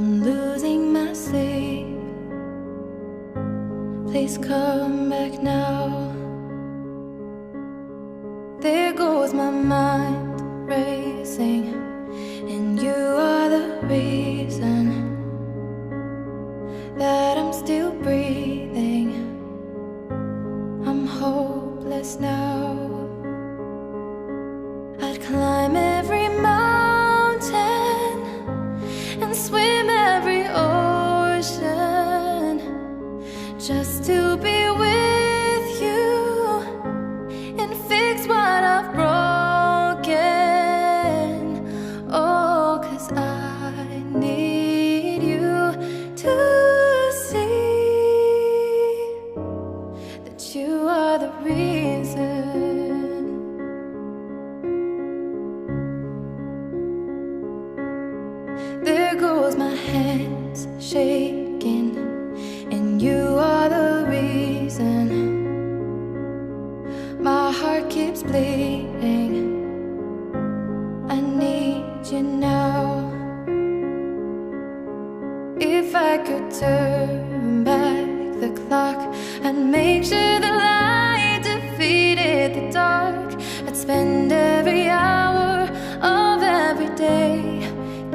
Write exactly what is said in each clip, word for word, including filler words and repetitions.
I'm losing my sleep. Please come back now. There goes my mind racing, and you are the reason that I'm still breathing. I'm hopeless now. I'd climb every mountain and swim every ocean just to be with you and fix what I've broken. Oh, 'cause I need you to see that you are the reason. There goes my hands shaking, and you are the reason. My heart keeps bleeding. I need you now. If I could turn back the clock and make sure the light defeated the dark, I'd spend every hour of every day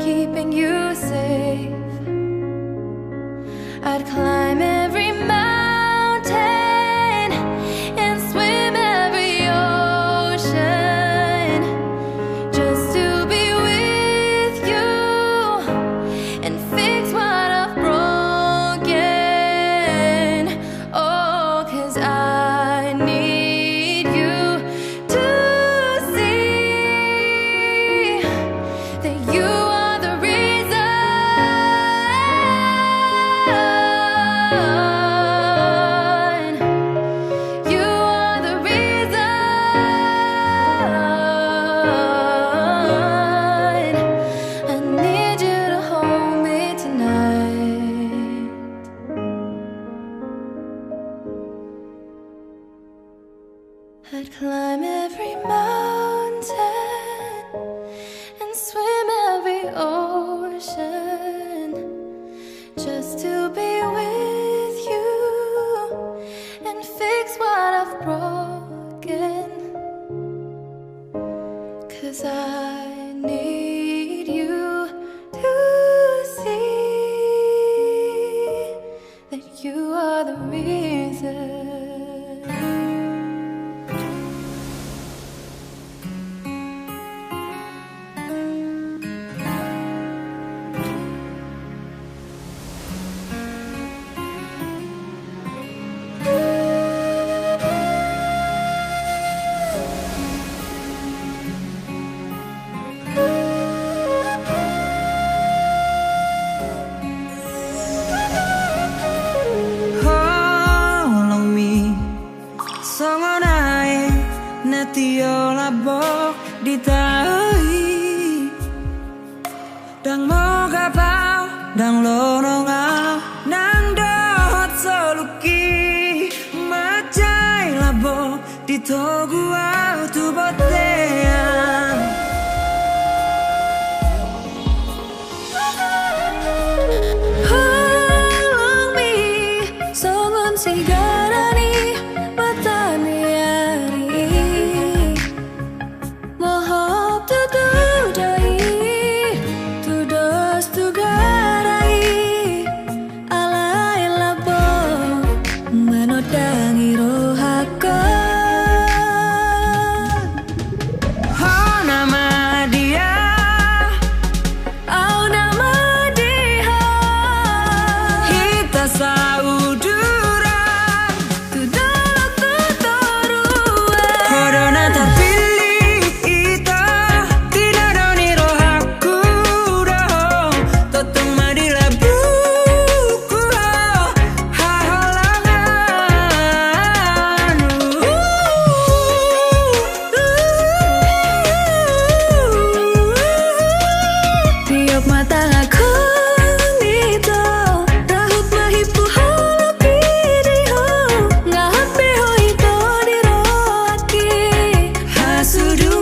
keeping you safe. I'd climb every mountain and swim every ocean just to be with you and fix what I've broken. Oh, 'cause I need you to see that you are the reason. You are the reason. I need you to hold me tonight. I'd climb every mountain and swim every ocean just to be with you and fix what I've broken. 'Cause I need you to see that you are the reason. Holongmi songon aek na tio lambok di tahi. Ndang mogap au, ndang lonong au, nang dohot soluki. Manjai lambok di togu au tu bontean. Holongmi songon sigara ni mata ni ari. Mohop tutu do i, tu dos tu gara i. Alai lambok manondangi rohangkon. Ho nama dia? Au nama dia? Hita sauduran. Tu dolok tu toruan. Ho do na tarpillit ito, tinadong ni rohangku do ho. Tongtong ma di lambungku ho haholongan. Tiop ma tanganku ito, rahut ma himpu holongki di ho. Nga hape ho ito di rohangki hasudungan.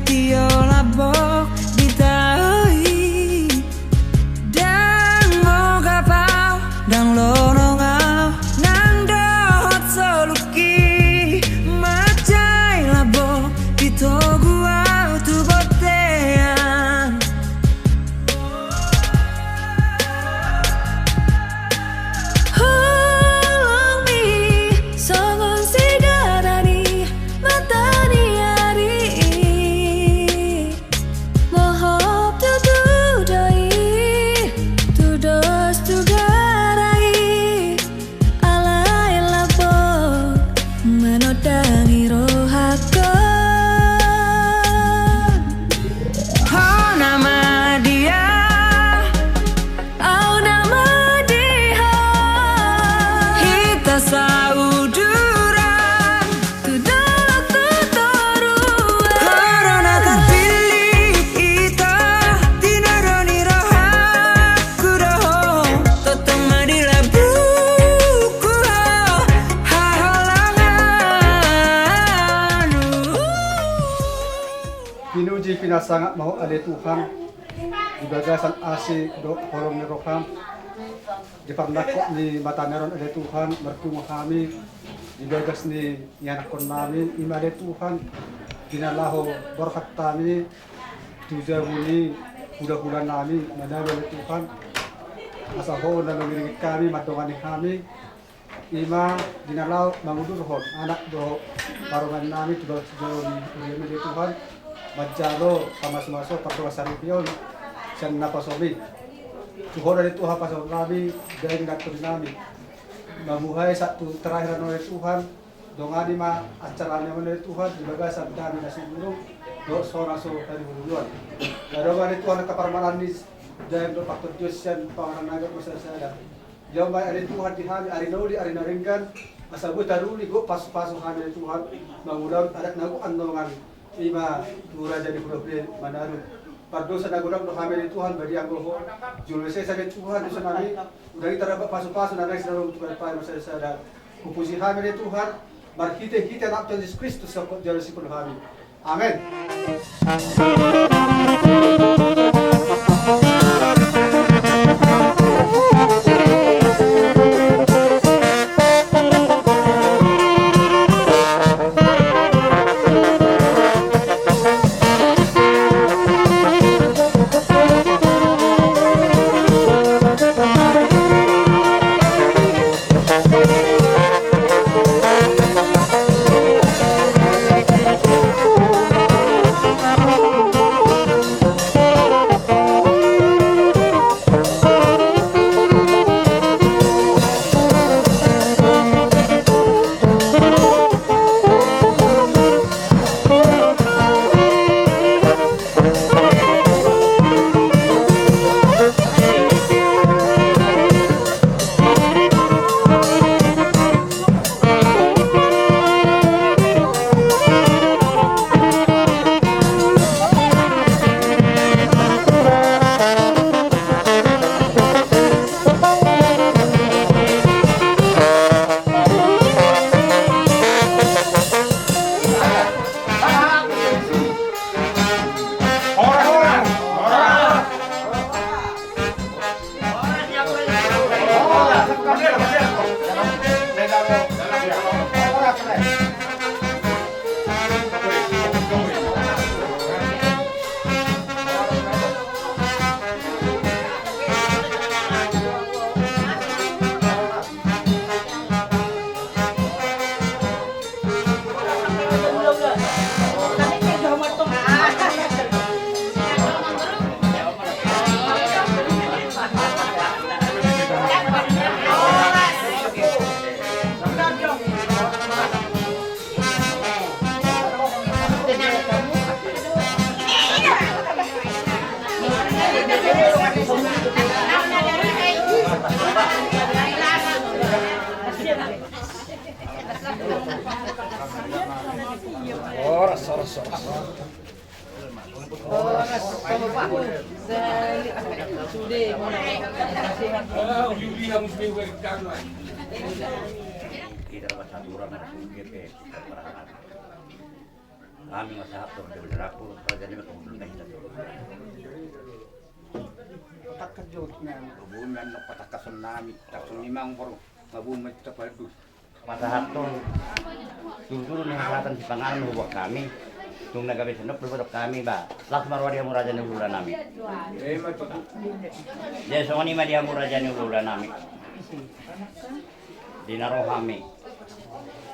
Tio lambok di tao i, ndang mogap au, ndang lonong au, nang dohot soluki, mansai lambok di togu au tu bontean. Holongmi songon sigara ni mata ni ari i, mohop tutu do i, tudos tu gara i, alai lambok manondangi rohangkon. Ho nama dia, au nama dia, hita sauduran tu dolok tu toruan. Horong na tarpillit ito, tinadong ni rohangku do ho, tongtong ma di lambungku ho haholongan. Pinuji pinasangap ma Ho ale Tuhan, di bagasan asi dohot holong ni roham, di parnangkok ni mata ni ari on ale Tuhan, marpungu hami di bagas ni ianakkonnami, i ma ale Tuhan di na laho borhat hami tu jabu ni hulahulanami, manalu ale Tuhan, asa Ho na mangiringi hami, mandongani hami, i ma di na laho mangudurhon anak dohot parumaennami tu bagas joro ni huriami ale Tuhan, manjalo pamasumasu pardongansaripeon sian naposomi. Tu Ho do ale Tuhan pasahatonami, daing ni torinami, mamuhai sahat tu terakhir ale Tuhan. Dongani ma acarami on ale Tuhan di bagasan dame na sumurung dohot so na so tarihurihurihon. Adong ma ale Tuhan angka parmalan ni daing dohot partondion sian pangaranami on marsada-sada. Ia ma ale Tuhan di hami ari na uli, ari na denggan, asa boi taruli gok pasupasu hami ale Tuhan, mangulahon adat na gok annon, i ma tu raja ni hula-hula Manado. Pardosa na godang do hami ale Tuhan, badia ma Ho. Jolo sesa ale Tuhan dosanami, unang hita dapot pasupasu na naeng sinarung tu hami marsada-sada. Hupuji hami ale Tuhan marhite-hite Anakmu Tuhan Jesus Kristus, songkop jala sipul hami. Amen. Horas, horas, horas. Horas, horas. Sude. Hami ma sahat tu raja ni hulahula, raja ni ma tu hulahula. Patangkas jotna. Bulan na patangkason nami, tangkason ni amangboru, mabulan ma tu tapadu. Pasahathon tutu ni hasahatan sipanganon huboan hami. Tung na gabe sandok pulpodok hami ba. Las ma roha di hamu raja ni hulahula nami. Jadi songon i ma di hamu raja ni hulahula nami. Di na ro hami.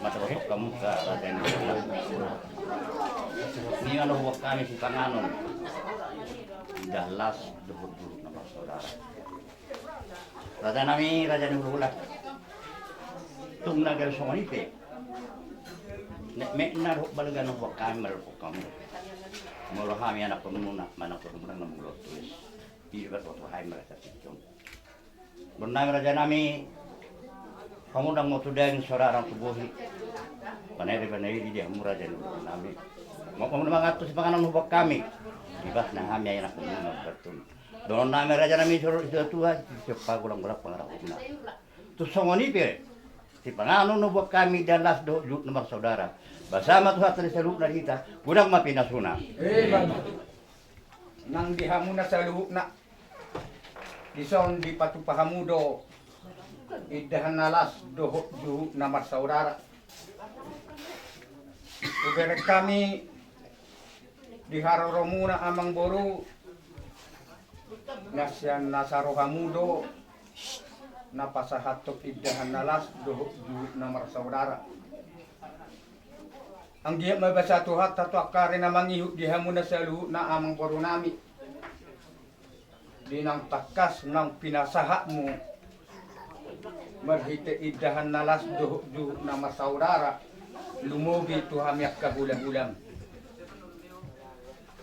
Masa botok kamu ke raja ni hulahula. Ni ma na huboan hami sipanganon. Indahan las dohot juhut na marsaudara. Raja nami, raja ni hulahula. Tung na gabe songon i pe. Metmet na dohot balga na huboan hami marhite hamu. Molo hami anakkonmuna, manang anakkonmuna na mangulahon tulis. Iba tu hami marasa pitong. Boan nami raja nami. Hamu ndang mau tu daging saudara tu bohi. Panari panari di hamu raja ni hulahula nami. Mau hamu mangan tu sipanganon huboan hami. Ibas na hami anakkonmuna marhite hamu. Dohonon nami raja nami, soro situa-tua, sipago langgolang pangarahutna. Tung songon i pe sipanganon huboan hami indahan las dohot juhut na marsaudara. Basa ma Tuhanta di saluhutna di hita, godang ma pinasuna. Nang di hamu na saluhutna. Dison dipatupa hamu do indahan na las dohot juhut na marsaudara. Hubereng hami di haroromuna amangboru, na sian nasa rohamu do na pasahathon indahan na las dohot juhut na marsaudara. Anggiat ma basa Tuhanta tu angka ari na mangihut di hamu na saluhutna amangboru nami. Di naung tangkas naung pinasahatmu marhite indahan na las dohot juhut na marsaudara, lumobi tu hami angka hulahulam.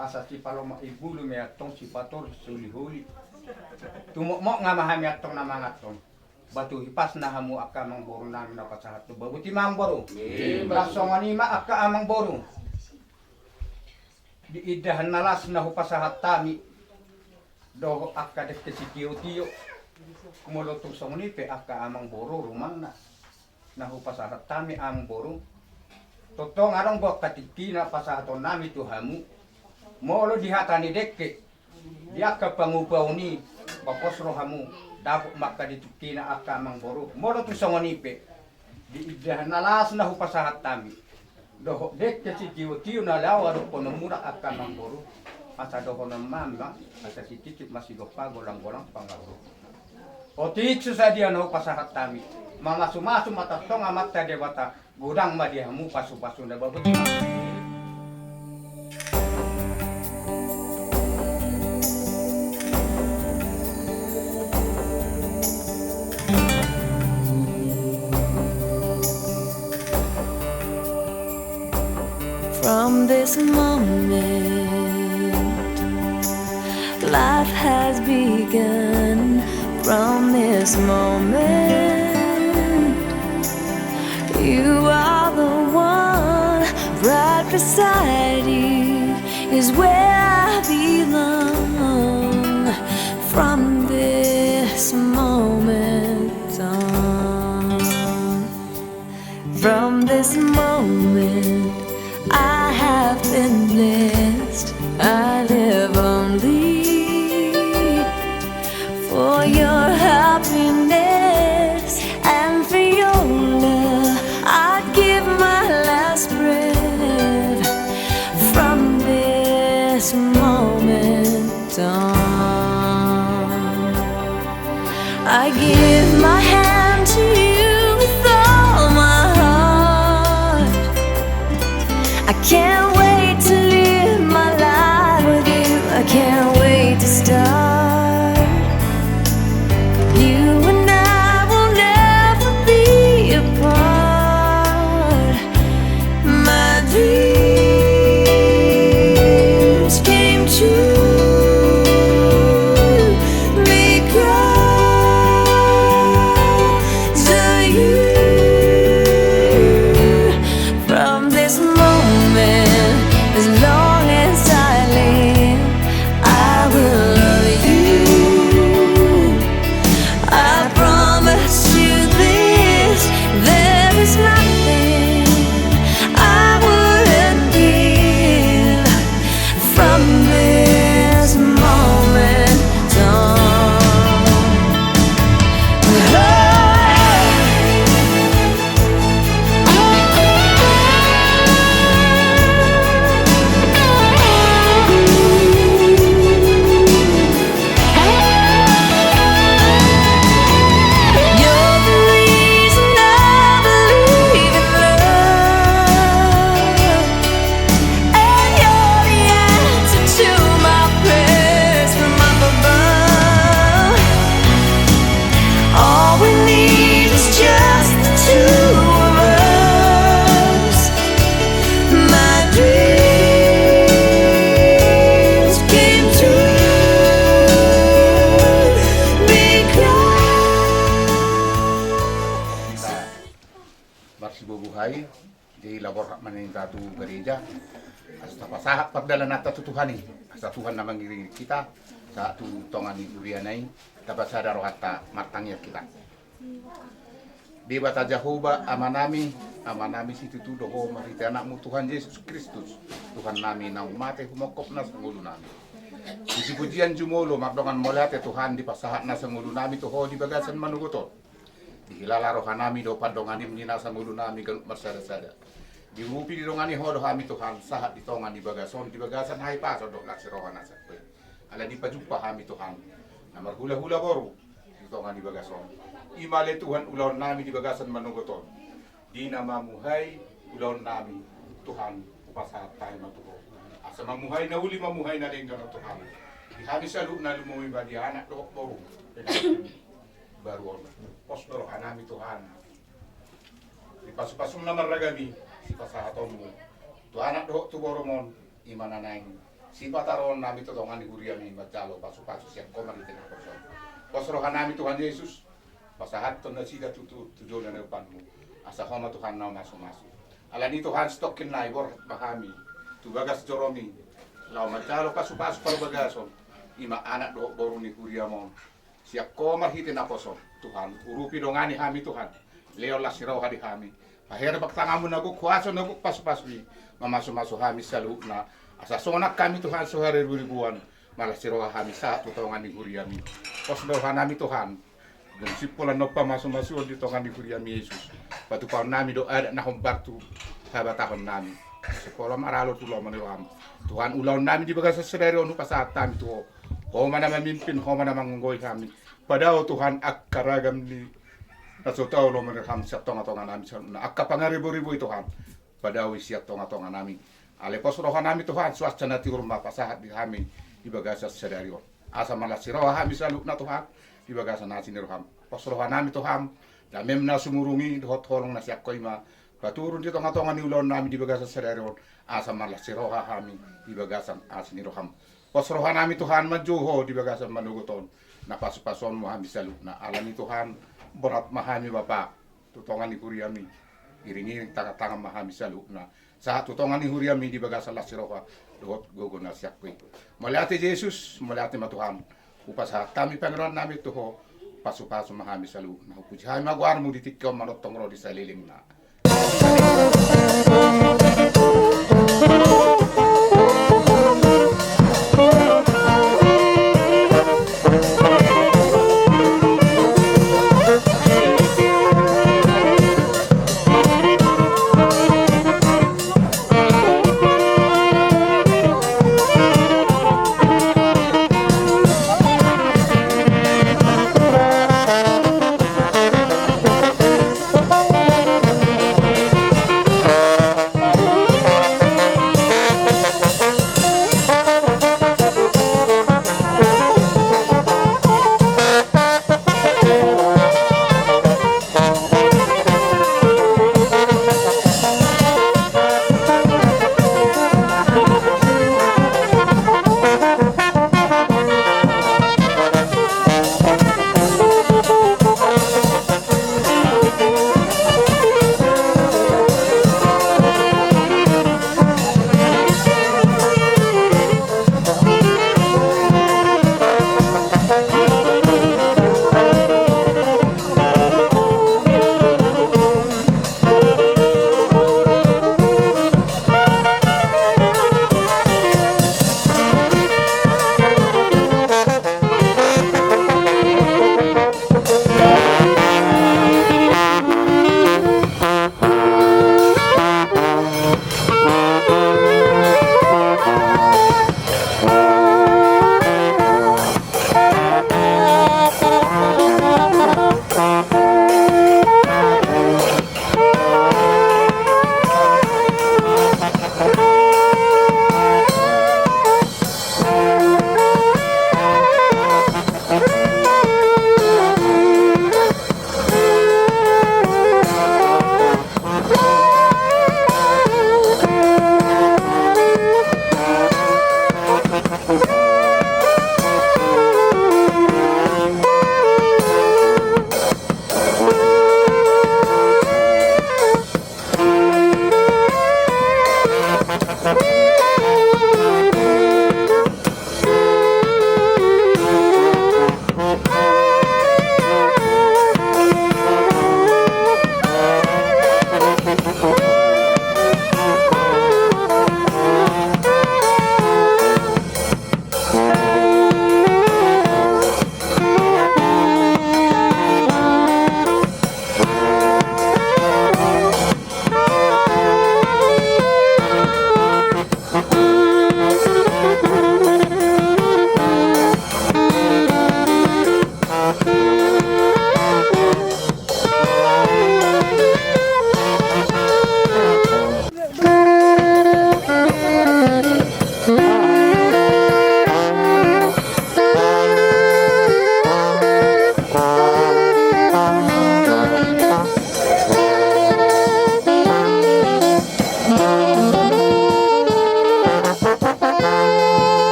Asa sipalomak imbulu ma antong sipator siholiholi. Tumokmok nga ma hami antong na manganhon. Batu hipasna hamu angka amangboru nami na pasahat tu baboti ma amangboru. Songon i ma angka amangboru. Di indahan na las na hupasahat hami dohot angka dengke sitiotio. Molo tung songon i pe angka amangboru rumangna na hupasahat hami amangboru. Tongtong adong do angka tingki na pasahaton nami tu hamu. Molo di hata ni dengke di angka pangupaon i, ba pos rohamu dapot ma angka di tingkina angka amangboru. Molo tung songon i pe di indahan na las na hupasahat hami dohot dengke sitiotio na laho adophonon muna angka amangboru. Asa dohonon ma, asa sititi ma sigompa golanggolang pangarahutna. Otik so sadia na hupasahat hami. Mamasumasu ma tongtong Amanta Debata. Godang ma di hamu pasupasu na baboti. From this moment, life has begun. From this moment, you are the one right beside you is where I belong. From this moment on, from this moment, I have been blessed. I live only for your happiness and for your love. I'd give my last breath from this moment on. I give my hand to you with all my heart. I can't wait to live my life with you. I can't wait to start. You and I will never be apart. My dreams came true because of you. From this moment, as long as I live, I will love you. I promise you this, there is nothing I wouldn't give Sahat pardalananta tu Tuhan i, asa Tuhan na mangiringi hita sahat tu tonga ni huria-Na i. Tapasada rohanta, martangiang hita. Debata Jahowa, Amanami, Amanami situtu do Ho marhite Anakmu Tuhan Jesus Kristus, Tuhannami, naung mate humongkop na sangolunami. Puji-pujian jumolo mardongan mauliate Tuhan, dipasahat na sangolunami tu Ho di bagasan manogot on. Dihilala rohanami do pandonganim ni na sangolunami ganup marsada-sada. Diurupi didongani Ho do hami Tuhan, sahat di tonga ni bagas on, di bagasan hahipason dohot las ni roha na sangkoi. Ala ni pajumpa hami Tuhan, na marhula-hula boru di tonga ni bagas on. I ma ale Tuhan ulaonnami di bagasan manogot on. Di na mamuhai ulaonnami Tuhan, hupasahat hami ma tu Ho. Asa mamuhai na uli, mamuhai na denggan Ho Tuhan. Di hami saluhutna lumobi ma di anak dohot boru baru on. Pos do rohanami Tuhan. Di pasu-pasum na marragam i, sipasahatonmu tu anak dohot tu borum on, i ma na naeng sipataruhononnami tu tonga ni huriami manjalo pasu-pasu sian Ho marhite na pos on. Pos rohanami Tuhan Jesus, pasahathon nasida tu, tu, tu jolo ni adopanmu. Asa Ho ma Tuhan na masu-masu. Ala ni Tuhan, sitongkin nai borhat ma hami tu bagas joromi, laho manjalo pasu-pasu parbagason, i ma anak dohot boru ni huriam on. Sian Ho marhite na pos on, Tuhan, urupi, dongani hami Tuhan. Lehon las ni roha di hami. Paherbang tanganmu na gok, huaso na gok, pasu-pasu i mamasu-masu hami saluhutna. Asa sonang hami Tuhan so hariburibuan, marlas ni roha hami sahat tu tonga ni huriami. Pos do rohanami Tuhan. Dung simpul annon pamasu-masuon di tonga ni huriami Jesus, patupahonnami do adat na hombar tu habatahonnami. Sai pola maralo tu lomo ni roham Tuhan, ulaonnami di bagasan sadari on hupasahat hami tu Ho. Ho ma na mamimpin, Ho ma na mangonggoi hami. Padao Tuhan angka ragam ni na so tau lomo ni roham sian tonga-tonganami saluhutna, angka pangariburibu i Tuhan, padao i sian tonga-tonganami. Alai pos rohanami Tuhan, suansa na tiur ma pasahat di hami di bagasan sadari on. Asa marlas ni roha hami saluhutna Tuhan, di bagasan asi ni roham. Pos rohanami Tuhan, damem na sumurung i dohot holong na sian Ho i ma paturun di tonga-tonga ni ulaonnami di bagasan sadari on, asa marlas ni roha hami di bagasan asi ni roham. Pos rohanami Tuhan manjou Ho di bagasan manogot on. Na pasu-pasuonmu hami saluhutna. Ala ni Tuhan, borhat ma hami Bapa tu tonga ni huriami. Iring-iring tangan-tangan ma hami saluhutna sahat tu tonga ni huriami di bagasan las ni roha dohot gogo na sian Ho i. Mauliate Jesus, mauliate ma Tuhan. Hupasahat hami pangidoannami tu Ho, pasu-pasu ma hami saluhutna. Hupuji hami ma goarmu di tingki on manongtong ro di salelengna.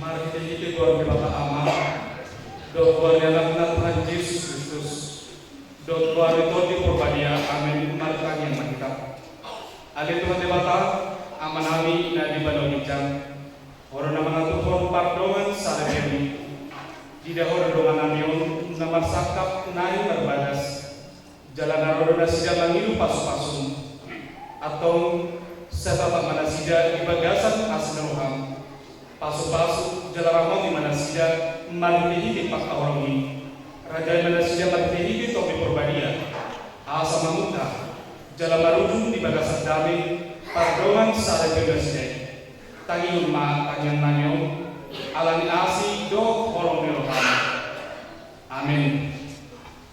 Marhitehite goar ni Debata Ama, dohot goar ni Anakna Tuhan Jesus Kristus, dohot goar ni Tondi Porbadia, amen, martangiang ma hita. Ale Tuhan Debata, Amanami na di banua ginjang, Ho do na mangaturhon pardongan salelenglelengmi. Dida Ho do donganmi on na marsangkap nai marbagas, jala na ro do nasida mangido pasupasum. Antong, sai tatap ma nasida di bagasan asi ni roham. Pasupasu jala ramoti ma nasida marhitehite pangkaholongi. Rajai ma nasida marhitehite Tondi Porbadia, asa mamutar jala marujung di bagasan dame pardongan salelengleleng nasida i. Tangihon ma tangiangnami on, ala ni asi dohot holong ni roham. Amen.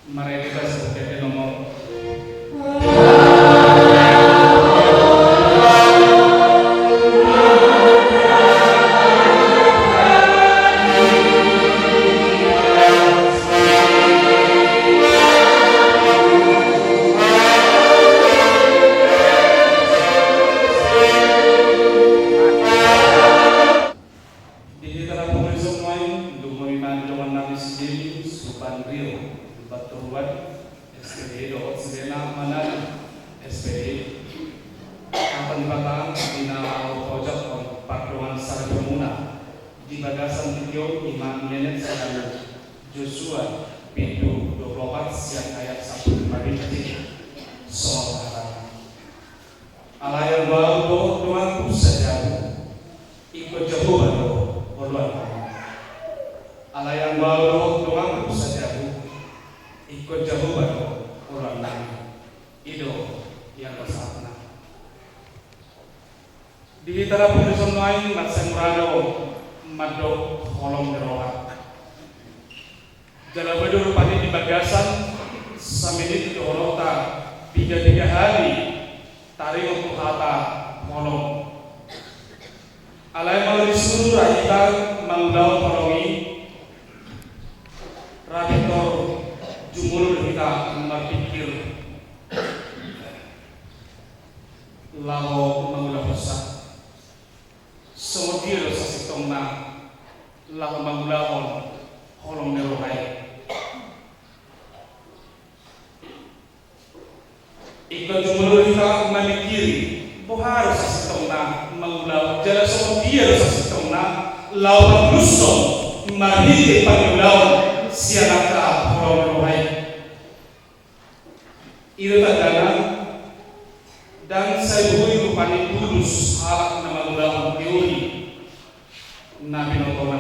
Marende basa, nomor. Di hita na pungu i songon i, dumenggan ma di dongannami si Deni Supanrio, umpat toruan, S P D, dohot si Lena Manana, S P D. Amang Debata, di na laho paojakhon pardongan salelenglelengmuna di bagasan tingki on, i ma menet sian Josua pitu dua pulu opat sian ayat sampulu lima B J. Songon hata. Alai anggo ahu dohot donganku sajabu, ingkon Jahowa do oloan. Alai anggo ahu dohot donganku sajabu, ingkon Jahowa Oloan nami. I do ianggo sahatna. Di hita na pudi songon i, mansai mura do mandok holong ni roha. Jala boi do rupani di bagasan saminit dohononta piga-piga hali taringot tu hata holong. Alai molo disuru ra hita mangulahon holong i, ra pintor jumolo do hita marpingkir laho mangulahonsa. Songon dia do sasintongna laho mangulahon holong ni roha i? Ingkon jumolo do hita mamingkiri, boha do sasintongna mangulahon, jala songon dia do sasintongna laho manguloshon marhite pangulahon sian angka holong ni roha i. I do tandana, ndang sai boi rupani tulus halak na mangulahon teori na binotona.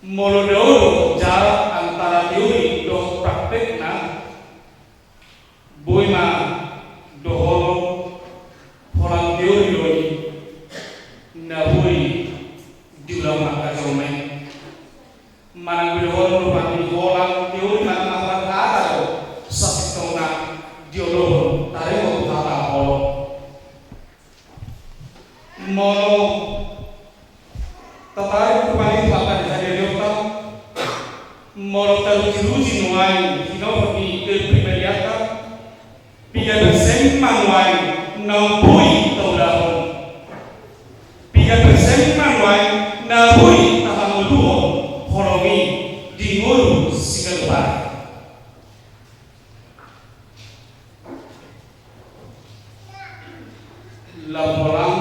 Molo dao do jarak antara teori dohot praktekna, boi ma dohonon holan teori do i na boi diulahon angka jolma i. Manang boi dohonon do rupani holan teori manang holan hata do sasintongna dioloi taringot tu hata holong. Molo tatarik rupani tu angka hadiaionta, molo taruji-ruji nuaeng hinorhon ni kepribadianta, piga persen ma nuaeng na boi taulahon? Piga persen ma nuaeng na boi tahangoluhon holong i di ngolu siganup ari? Lam holan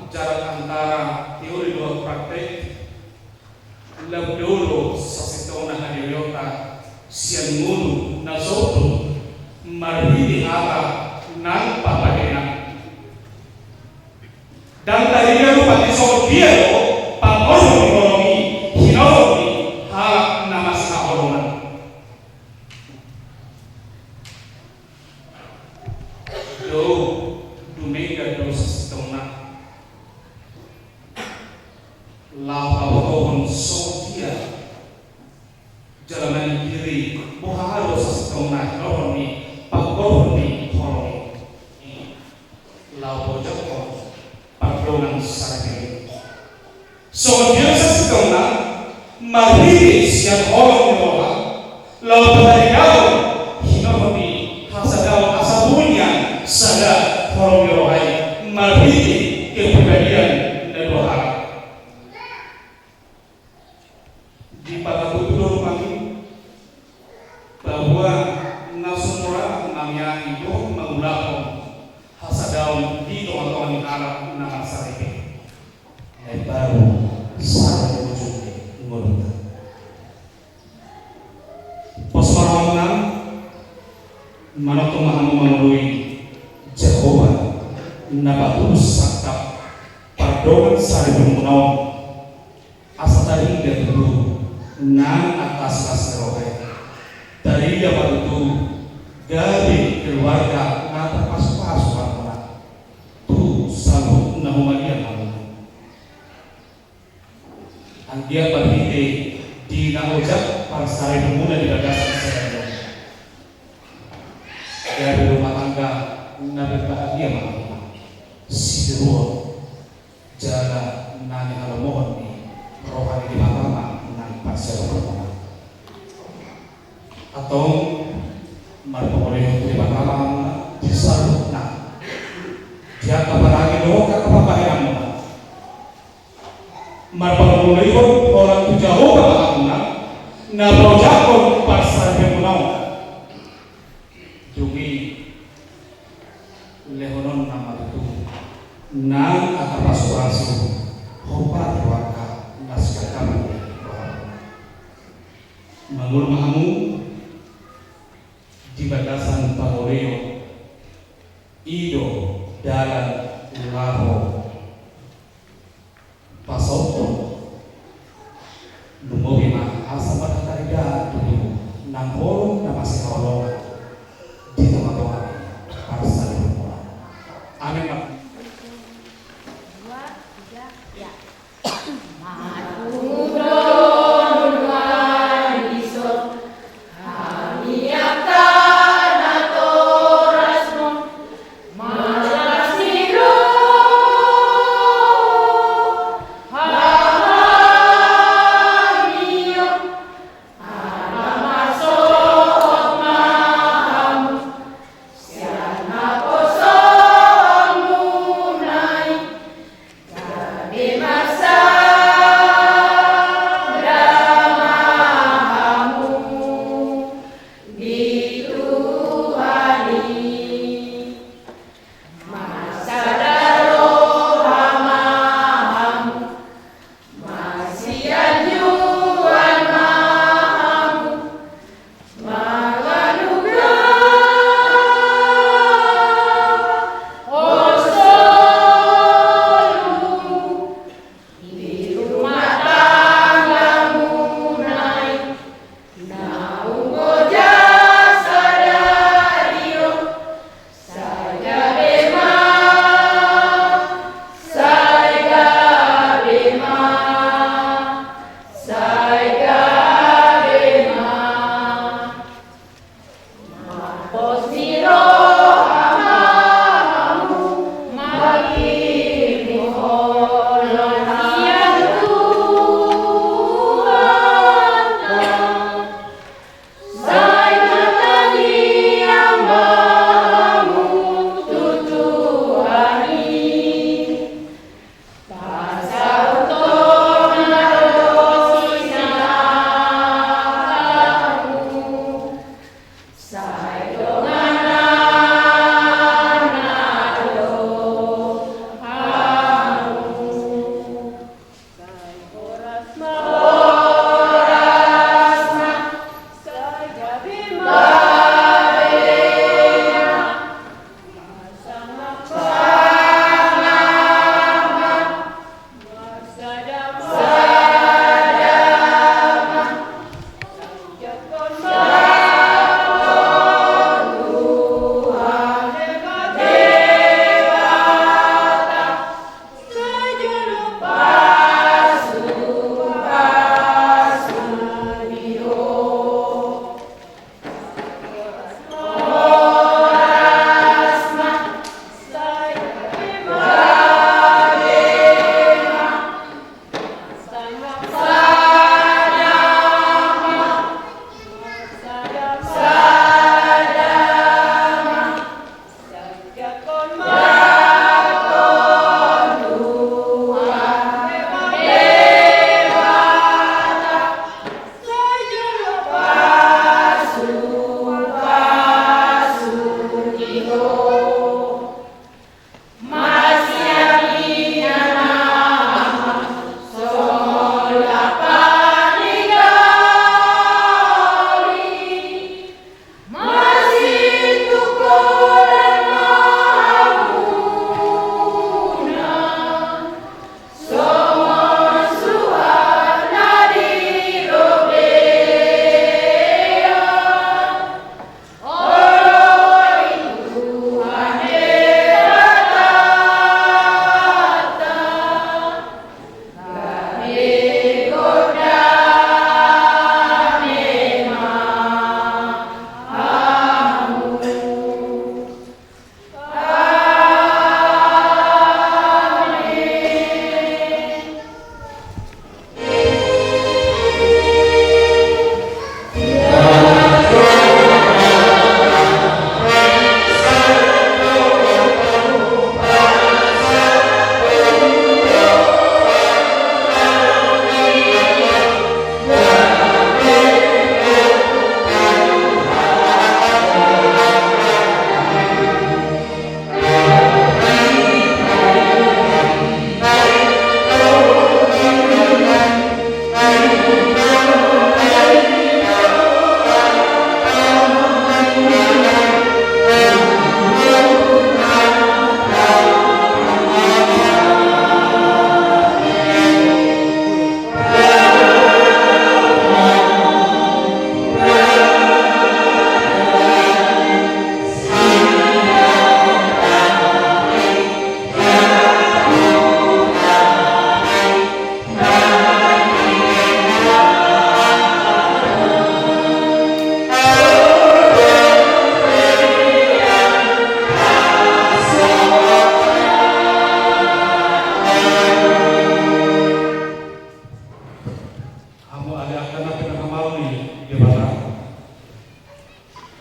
jarak antara teori dohot praktek, lam dao do sasintongna hadiaionta sian ngolu na so untung marhite hata nang pambahenan. Ndang tarida rupani songon dia do pangorhon ni holong i hinorhon ni halak na masihaholongan. Dao, dumenggan do sasintongna laho pabotohon songon dia jala maningkiri boha do sasintongna hinorhon ni pangorhon ni holong i. Laho paojakhon pardongansaripeon. Songon dia sasintongna marhite sian holong ni roha laho pataridahon hinorhon ni hasadaon asa boi nian sada holong ni roha i marhite kepribadian na dua halak. Dipatutu do rupani bahwa na so mura mangiangi dohot mangulahon hasadaon di tonga-tonga ni halak na marsaripe. Na imbaru sada ni ujung ni ngolunta. Pos ma rohanta, manongtong ma hamu mangoloi Jahowa na patulus sangkap pardongansaripeonmuna on. Asa tarida tutu nang angka silas ni roha i. Tarida ma tutu gabe keluarga na tarpasupasu rohamuna tu saluhut na humaliang hamuna. Anggiat marhite di na ojak parsaripeonmuna di bagasan sadari on, gabe rumah tangga na berbahagia ma hamuna, sitiruon jala na nihalomohon ni roha ni Debata ma nang parsiadopanmuna. Antong marpangoloi tu Debata ma hamuna di saluhutna, di angka parangin dohot angka pambahenanmuna. Marpangoloihon holan tu Jahowa ma hamuna na paojakhon parsaripeonmuna on. Dung i lehononna ma tutu nang angka pasupasu hombar tu angka na siganup ari. Mangolu ma hamu di bagasan pangoloion. I do dalan laho pasauthon. Lumobi ma asa marhataridaan tutu nang holong Sihaholongan di tongatonga ni parsaluhutmuna. Amen.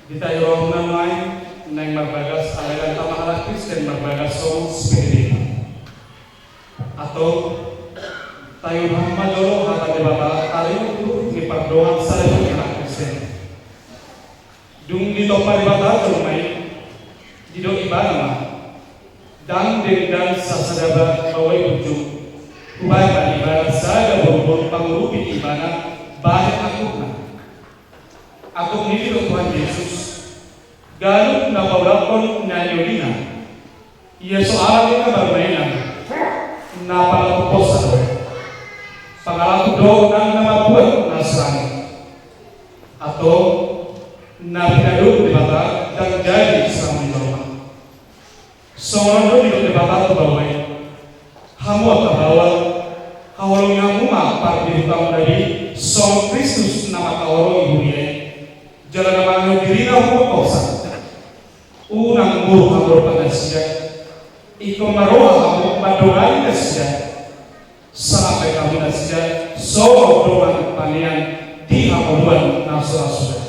Ditahi rohamuna nuaeng naeng marbagas ala ni hata halak Kristen marbagas songon S P P D. Antong, tahiuhon ma jolo hata ni Debata taringot tu turpuk ni pardongan salelengi halak Kristen. Dung ditompa Debata jolma i, didok Ibana ma: Ndang denggan sasada baoa i punjung. Hubahen ma di Ibana sada borbor pangurupi Ibana bahen angkupna. Angkup ni i didok Tuhan Jesus: Ganup na paulakhon na niolina. Ia so ala ni na marmainan, na pangalakuhonsa do. Pangalakuhon do nang na mambuat na sirang i. Antong, na pinadok Debata ndang jadi sirang ni jolma. Songon on do didok Debata tu baoa i: Hamu angka baoa, haholongi hamu ma pardihutamuna be songon Kristus na mangkaholongi huria i, jala na mangihut dirina humbahon torsa. Unang muruk hamu dohot nasida, ingkon marroha hamu mandongani nasida, sangap bahen hamu nasida songon dongan panean di hangoluan na so ra suda.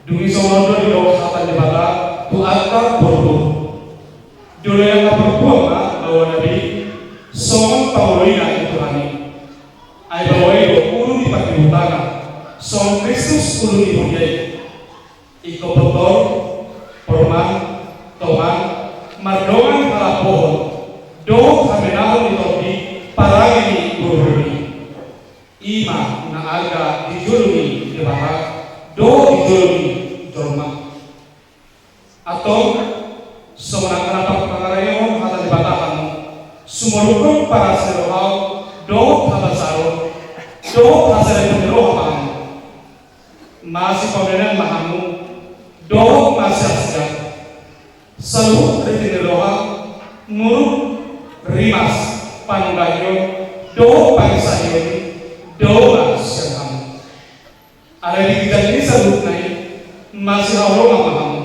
Dung i songon on do didok hata ni Debata tu angka boruboru. Dioloi angka pargual ma baoana be songon pangoloina di Tuhan i. Ai baoa i do ulu ni pardihutana, songon Kristus ulu ni huria i. Ingkon pintor, porman, tongan, mardongan halambohon dohot hamenahon ni tondi parange ni boruboru i. I ma na arga di jolo ni Debata dohot di jolo ni jolma. Antong, songon angka na pangarahehon hata ni Debata hamu, sumolukhon parasirohaon dohot habasaron dohot hasadaon ni roha ma hamu. Masipaonean ma hamu dohot masiasian. Saluhut riti ni roha, muruk, rimas, panunggahion dohot pangisahion i dao ma sian hamu. Alai di ginjang ni saluhutna i, masihaholongan ma hamu.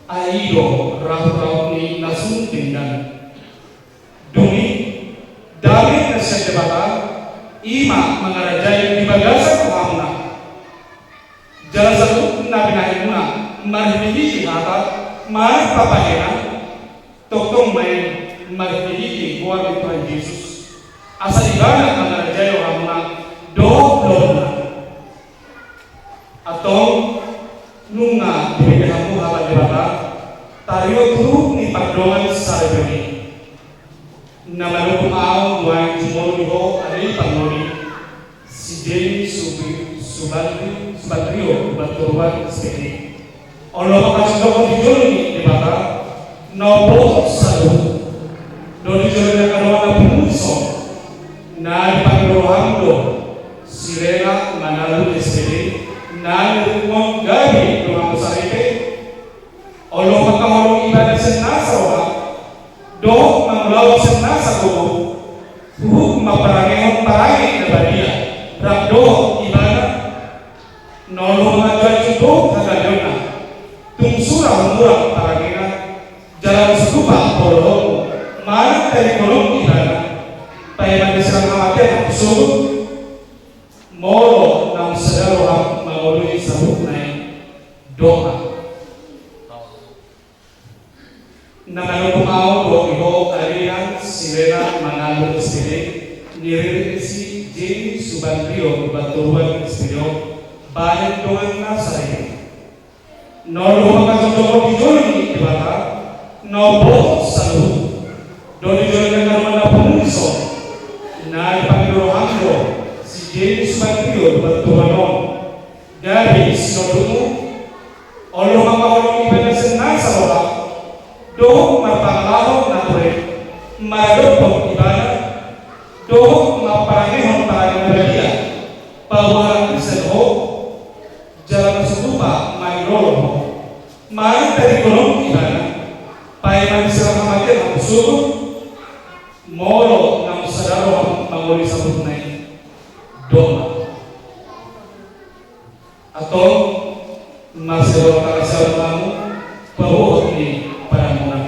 Ai i do rahut-rahut ni na sun denggan. Dung i, dame na sian Debata, i ma mangarajai di bagasan rohamuna. Jala saluhut na binahenmuna marhitehite hata, marpapahena, tongtong ma i marhitehite goar ni Tuhan Jesus, asa Ibana mangarajai rohamuna dohot lomo. Antong, nunga dibege hamu hata ni Debata taringot turpuk ni pardongan salelengi. Na manungkun ahu nuaeng jumolo di ho ale pangoli, si Denny Subi-, Subandri-, Subandrio, Baturuan S P D. Olo ma hajongjonghon di jolo ni Debata na umboto saluhut. Dohot di jolo ni angka dongan na pungu dison, na dipangido roham do si Lena Manalu S P D, na nirungkun gabe dongan saripe. Olo ma mangkaholongi ibana sian nasa roha dohot mangulahon sian nasa gogo, huhut ma parangehon parange na badia rap dohot ibana. Na olo ma manjunjung dohot hagaleonna, tung sura humurang parangena, jala tung so tupa paulahonmu manang tadingkononmu ibana, paima disirang hamatean hamu sogot, molo naung sada roham mangoloi saluhutna i. Dohot ma. Na manungkun ahu do di ho ale inang si Lena Manalu S P D, niririt ni si Jeni Subandrio Baturuan S P D on, bahen dongan na saripe. Na olo ma hajongjonghon di jolo ni Debata na umboto saluhut. Dohot di jolo ni angka dongan na pungu dison, na dipangido roham do si Jeni Subandrio Baturuan on, gabe sinondukmu. Olo ma mangkaholongi ibana sian nasa roha dohot marpangalahon na ture maradophon ibana, dohot marparangehon parange na badia, paboa halak Kristen ho, jala tung so tupa mangilolo ho manang tadingkononmu ibana, paima disirang hamatean hamu sogot, molo naung sada roham mangoloi saluhutna i. Dohot ma. Antong, marsihoras ma hamu paboahon ni padanmuna.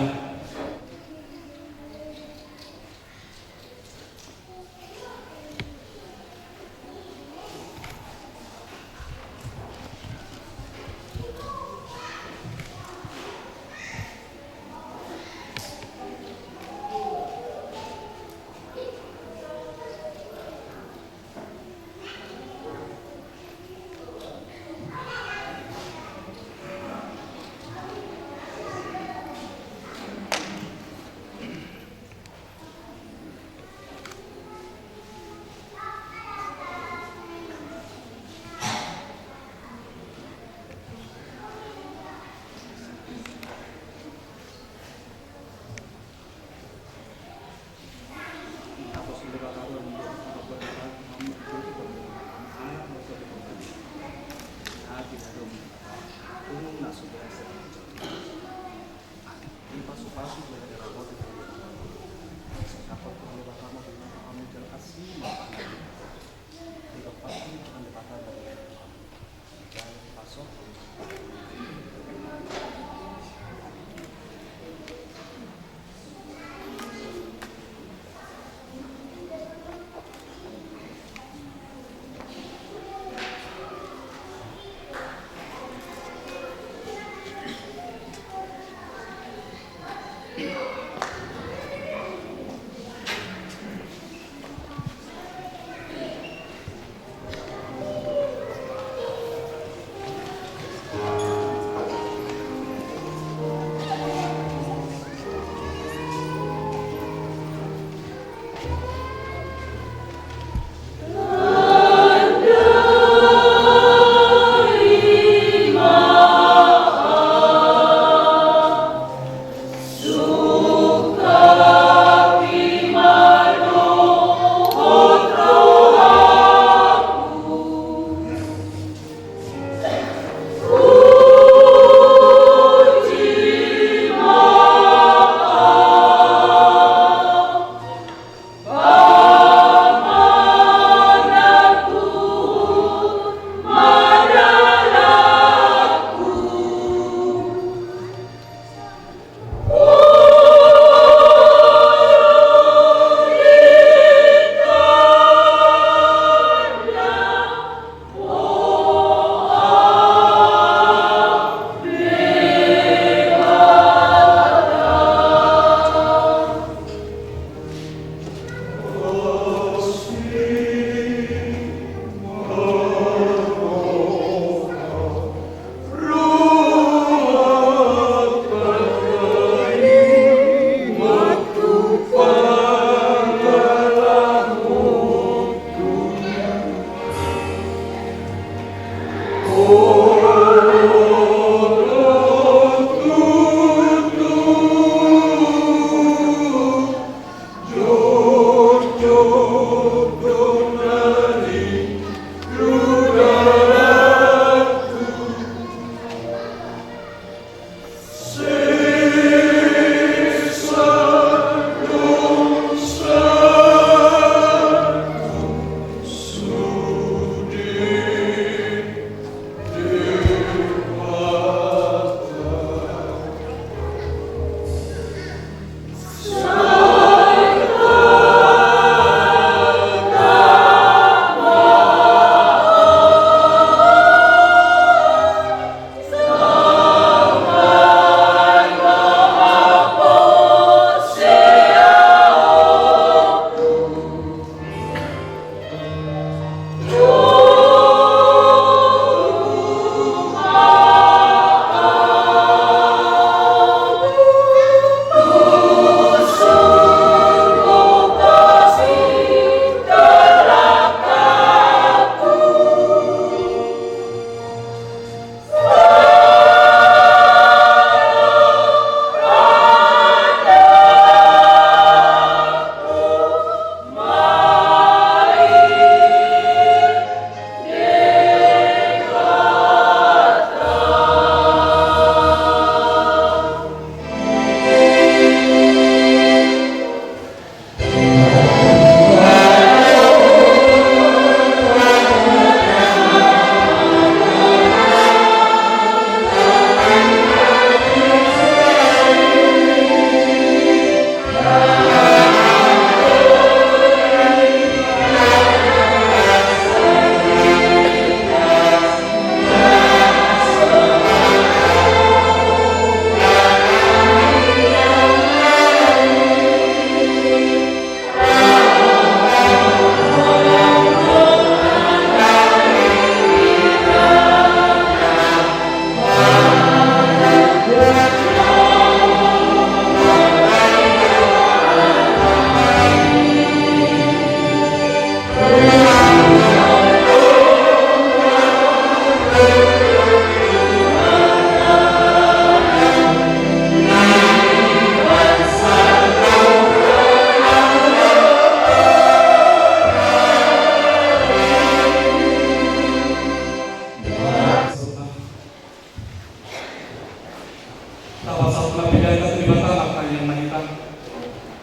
Tapasahat ma peleanta tu Debata martangiang ma hita.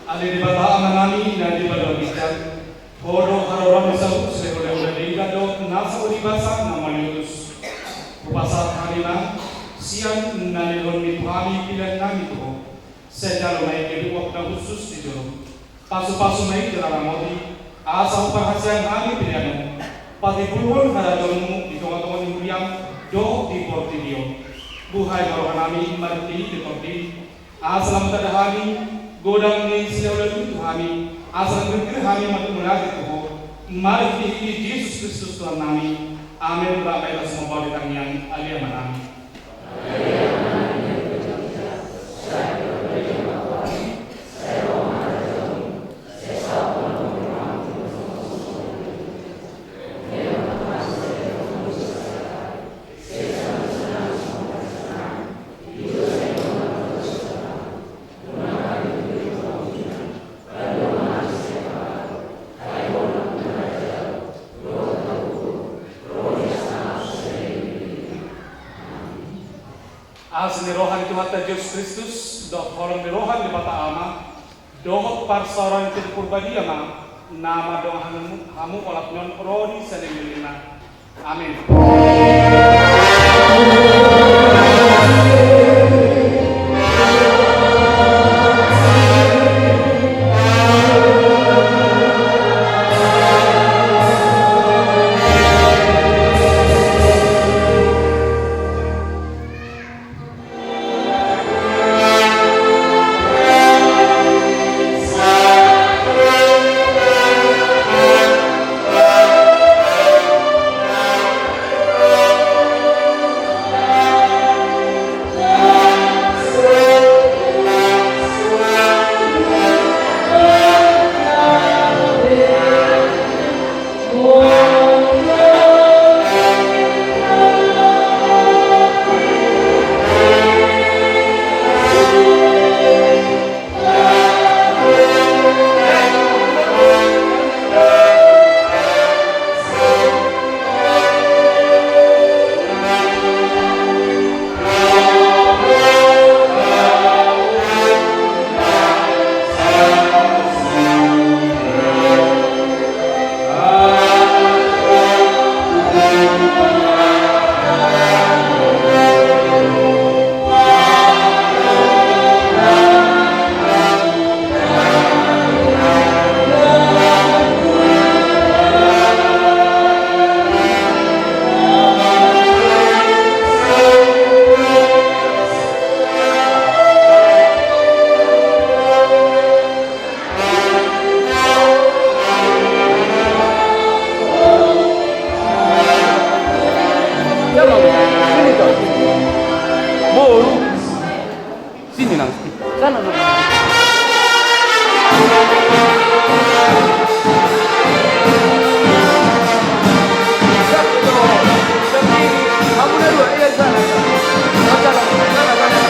Ale Debata Amanami na di banua ginjang, Ho do haroroanmi saluhut sian hulahula denggan dohot na saur ni basa na mauliutus. Hupasahat hami ma sian na nilehonmi tu hami peleannami tu Ho. Sai jalo ma i gabe uap na hushus di jolom. Pasupasu ma i jala ramoti, asa huparhaseang hami pelean on patimbulhon harajaonmu di tongatonga ni huriam dohot di portibi on. Buhai ma rohanami marhitehite Tondim, asa lam tanda hami godang ni silehonlehonmi tu hami, asa lam girgir hami martumundalhon tu Ho, marhitehite Jesus Kristus Tuhannami. Amen. Rap ma hita sumomba di tangiang Ale Amanami. Asi ni roha ni Tuhanta Jesus Kristus, dohot holong ni roha ni Debata Ama, dohot parsaoran ni Tondi Parbadia ma na mandongani hamu olat ni on ro di saleleng ni lelengna. Amen. Sini nang. Sana nang. Kamu na dua, iya, sana. Sana, sana, sana.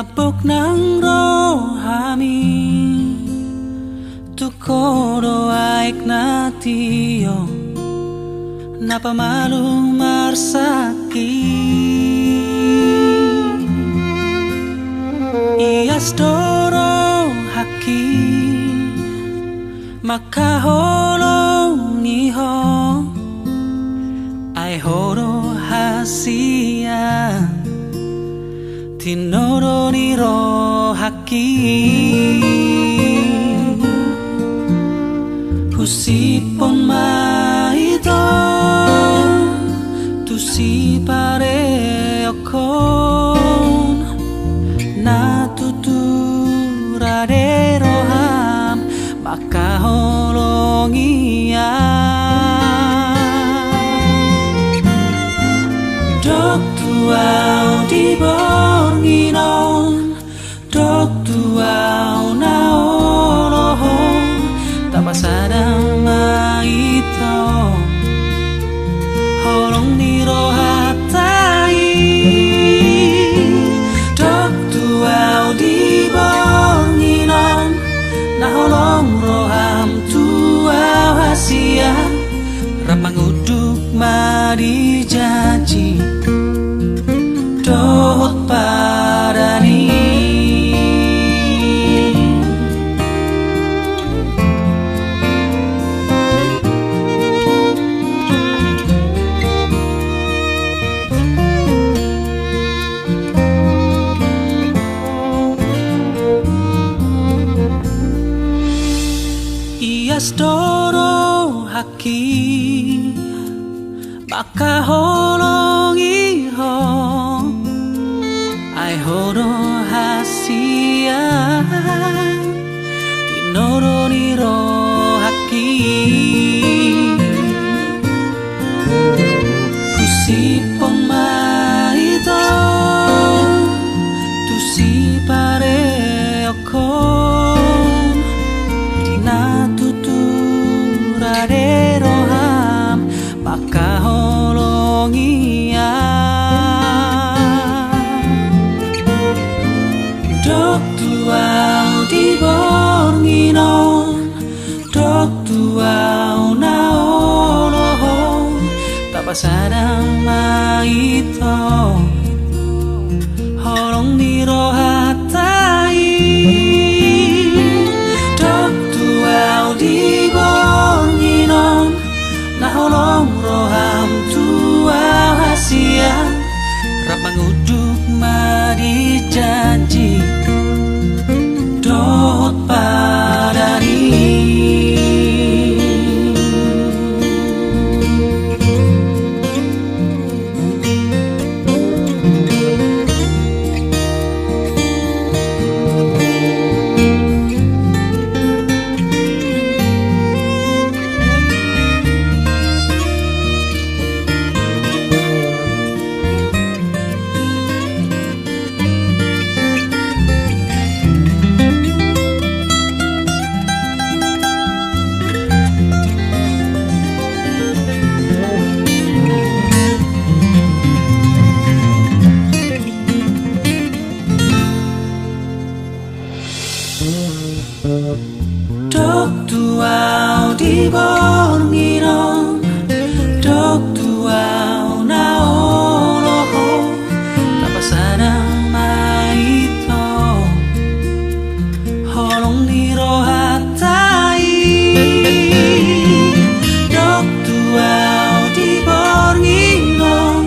Pok nang rohami, tu Ho do aek na tio, na pamalum marsangkit. Ias do rohangki, mangkaholongi Ho, ai Ho do hasian, tinodo ni rohangki. Husiphon ma ito tu sipareonhon, na tutu rade roham mangkaholongi au. Dok tu au di borngin on, dok tu au na olohon, tapasada ma ito holong ni rohanta i. Dok tu au di borngin on, na holong roham tu au hasian, rap mangunduk ma di janji dohot padan i. Ias do rohangki, mangkaholongi Ho, ai Ho do hasian, tinodo ni rohangki. Husiphon ma ito tu sipareonhon, na tutu rade roham mangkaholongi au. Dok tu au di borngin on, dok tu au na olohon, tapasada ma ito holong ni rohanta i. Dok tu au di borngin on, na holong roham tu au hasian, rap mangunduk ma di janji dohot padan i. Dok tu au di borngin on, dok tu au na olohon, tapasada ma ito holong ni rohanta i. Dok tu au di borngin on,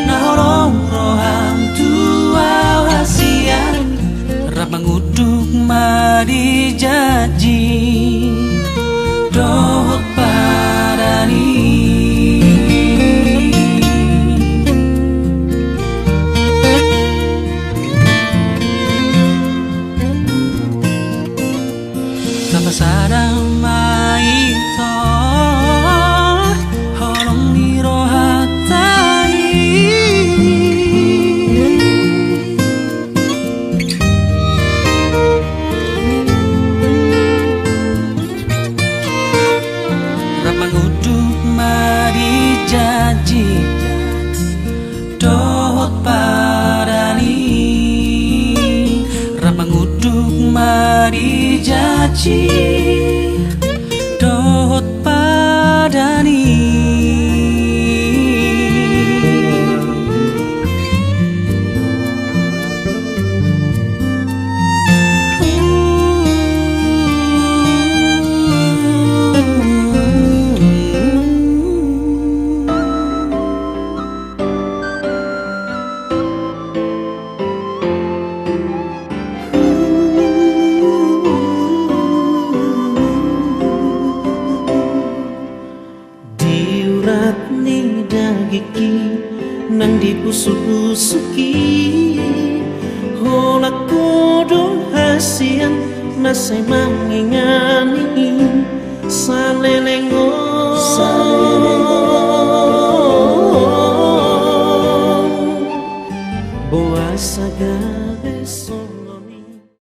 na holong roham tu au hasian, rap mangunduk ma di janji dohot padan i. Tapasada ma ito holong ni rohanta i. Rap mangunduk ma di janji dohot padan i. Di jaji dohot padani. Di urat ni dagingki nang di pusupusuki, holan ho do hasian na sai mangingani saleleng